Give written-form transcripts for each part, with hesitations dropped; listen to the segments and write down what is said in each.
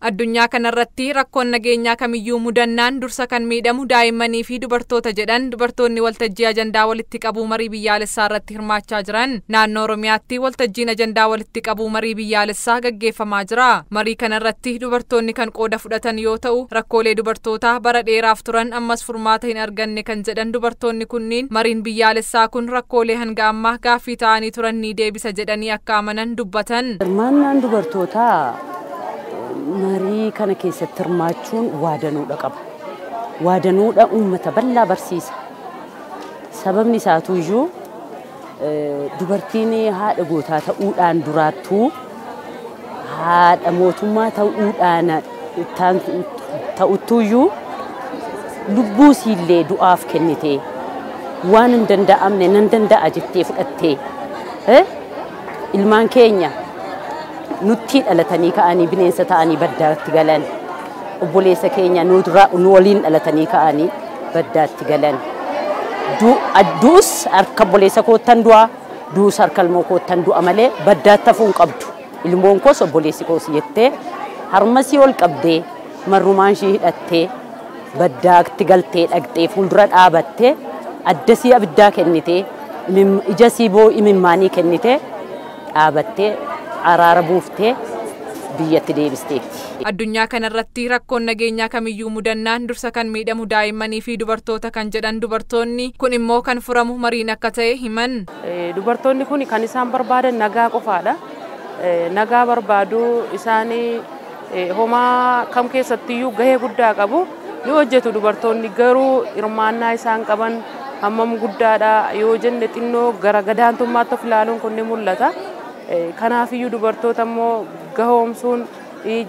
Addunyaa kanarratti rakkoon nageenyaa kamiyyuu mudannaan dursa kan miidhamu daa'immanii fi dubartoota jedhan dubartoonni waltajjii ajandaa walitti qabuu marii biyyaalessaa irratti hirmaachaa jiran. Naannoo Oromiyaatti waltajjiin ajandaa walitti qabuu marii biyyaalessaa gaggeeffamaa jira. Marii kanarratti dubartoonni kan qooda fudhatan yoo ta'u, rakkoolee dubartootaa bara dheeraaf turan ammas furmaata hin arganne kan jedhan dubartoonni kunniin mariin biyyaalessaa kun rakkoolee hanga ammaa gaaffii ta'anii turan ni deebisa jedhanii akka amanan dubbatan. Hirmaannaan dubartootaa marii kana keessatti hirmaachuun waadanuudha qaba. Waadanuudha uummata bal'aa barsiisa. Sababni isaatu iyyuu dubartiin haadha gootaa ta'uudhaan duraattuu haadha mootummaa ta'uudhaan ta'uttuyyuu lubbuu isiillee du'aaf kennitee waan hin danda'amne nan danda'a jettee fudhattee ilmaan keenya nutti dhalatanii ka'anii bineensa ta'anii baddaatti galan, obboleessa keenya nu waliin dhalatanii ka'anii baddaatti galan. Du'us harka obboleessa koottan du'a, du'us harka ilmoo koottan du'a malee baddaatti hafuu hin qabdu. Ilmoon koos obboleessi koos jettee harmasii ol qabdee marrumaan ishii hidhattee baddaatti galtee dhaqxee fuuldura dhaabattee addasii abiddaa kennitee ija sii imimmaanii kennitee dhaabattee araara buuftee biyyatti deebisteetti. Addunyaa kanarratti rakkoon nageenyaa kamiyyuu mudannaan dursa kan miidhamu daa'immanii fi dubartoota kan jedhan dubartoonni kun immoo kan furamu mariin akka ta'e himan. Dubartoonni kun kan isaan barbaadan nagaa qofaadha. Nagaa barbaadu isaan homaa kam keessattiyyuu gahee guddaa qabu. Ni hojjetu dubartoonni, garuu hirmaannaa isaan qaban hammam guddaadha yoo jenne xinnoo gara gadaantummaatti of ilaaluun kun ni mul'ata. Kanaafiyyuu dubartoota immoo gahoomsuun,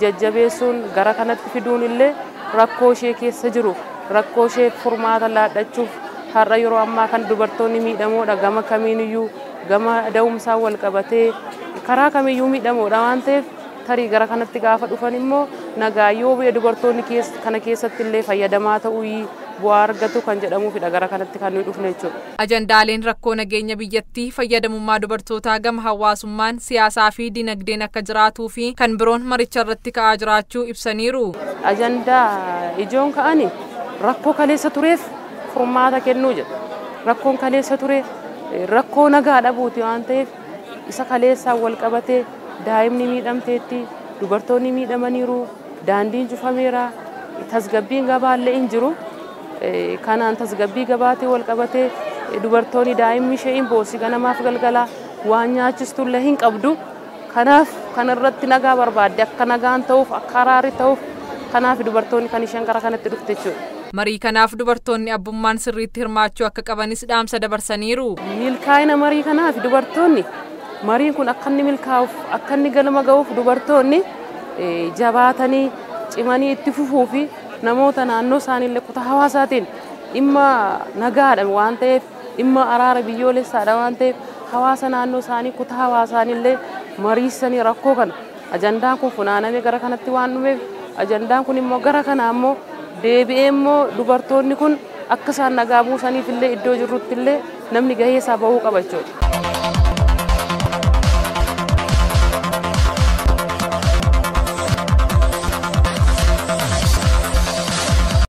jajjabeessuun, gara kanatti fiduun illee rakkoo ishee keessa jiru rakkoo ishee furmaata laadhachuuf har'a yeroo ammaa kan dubartoonni miidhamoodha gama kamiiniyyuu, gama da'umsaan wal qabatee karaa kamiyyuu miidhamoodha waan ta'eef tarii gara kanatti gaafa dhufan immoo nagaa yoo bu'e dubartoonni kana keessatti illee fayyadamaa ta'uu bu'aa argatu kan jedhamuufidha gara kanatti kan nuyi dhufne jechuudha. Ajandaaleen rakkoo nageenya biyyattii fayyadamummaa dubartootaa gama hawaasummaan, siyaasaa fi dinagdeen akka jiraatuu fi kan biroon maricha irratti ka'aa jiraachuu ibsaniiru. Ajandaa ijoon ka'ani rakkoo kaleessa tureef furmaata kennuu jedha. Rakkoon kaleessa ture rakkoo nagaa dhabuuti waan ta'eef isa kaleessaan wal qabatee daa'imni miidhamteetti, dubartoonni miidhamaniiru, daandiin cufameera, tasgabbiin gabaallee hin jiru. Kanaan tasgabbii gabaatii wal qabatee dubartoonni daa'imni ishee hin boossi ganamaaf galgala waan nyaachistullee hin qabdu. Kanaaf kanarratti nagaa barbaadde akka nagaan ta'uuf, akka araarri ta'uuf, kanaaf dubartoonni kan isheen gara kanatti dhufte jechuudha. Marii kanaaf dubartoonni abbummaan sirriitti hirmaachuu akka qabanis dhaamsa dabarsaniiru. Milkaa'ina marii kanaaf dubartoonni mariin kun akka inni milkaa'uuf, akka inni galma ga'uuf dubartoonni jabaatanii cimanii itti fufuu fi namoota naannoo isaaniillee kutaa hawaasaatiin dhimma nagaadha waan ta'eef, dhimma araara biyyoolessaadha waan ta'eef, hawaasa naannoo isaanii kutaa hawaasaanillee mariisanii rakkoo kana ajandaan kun funaanamee gara kanatti waan dhumeef ajandaan kun immoo gara kana ammoo deebi'ee immoo dubartoonni kun akka isaan nagaa buusaniif illee iddoo jirrutti illee namni gahee isaa bahuu qaba jechuudha.